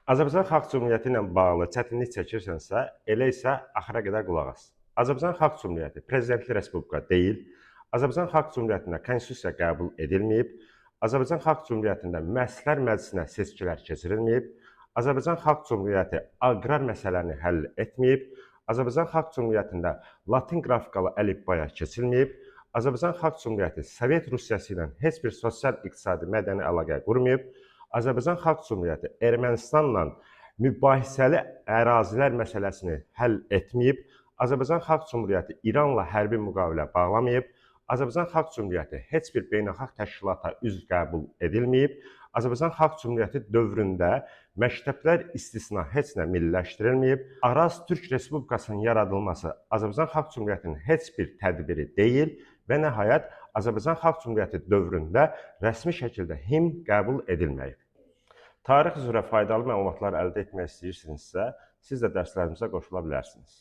Azərbaycan Xalq Cümhuriyyəti ilə bağlı çətinlik çəkirsənsə, elə isə axıra qədər qulaq as. Azərbaycan Xalq Cümhuriyyəti prezidentli respublika deyil. Azərbaycan Xalq Cümhuriyyətində konstitusiya qəbul edilməyib. Azərbaycan Xalq Cümhuriyyətində Müəssislər Məclisinə seçkilər keçirilməyib. Azərbaycan Xalq Cümhuriyyəti aqrar məsələni həll etməyib. Azərbaycan Xalq Cümhuriyyətində latın qrafikalı əlifbaya keçilməyib. Azərbaycan Xalq Cümhuriyyəti Sovet Rusiyası ilə heç bir sosial, iqtisadi, mədəni əlaqə qurmayıb. Azərbaycan Xalq Cümhuriyyəti Ermənistanla mübahisəli ərazilər məsələsini həll etməyib. Azərbaycan Xalq Cümhuriyyəti İranla hərbi müqavilə bağlamayıb. Azərbaycan Xalq Cümhuriyyəti heç bir beynəlxalq təşkilata üzv qəbul edilməyib. Azərbaycan Xalq Cümhuriyyəti dövründə məktəblər istisna heç nə milliləşdirilməyib. Araz Türk Respublikasının yaradılması Azərbaycan Xalq Cümhuriyyətinin heç bir tədbiri deyil və nəhayət Azərbaycan Xalq Cümhuriyyəti dövründə rəsmi şəkildə himn qəbul edilməyib. Tarix üzrə faydalı məlumatlar əldə etmək istəyirsinizsə, siz də dərslərimizə qoşula bilərsiniz.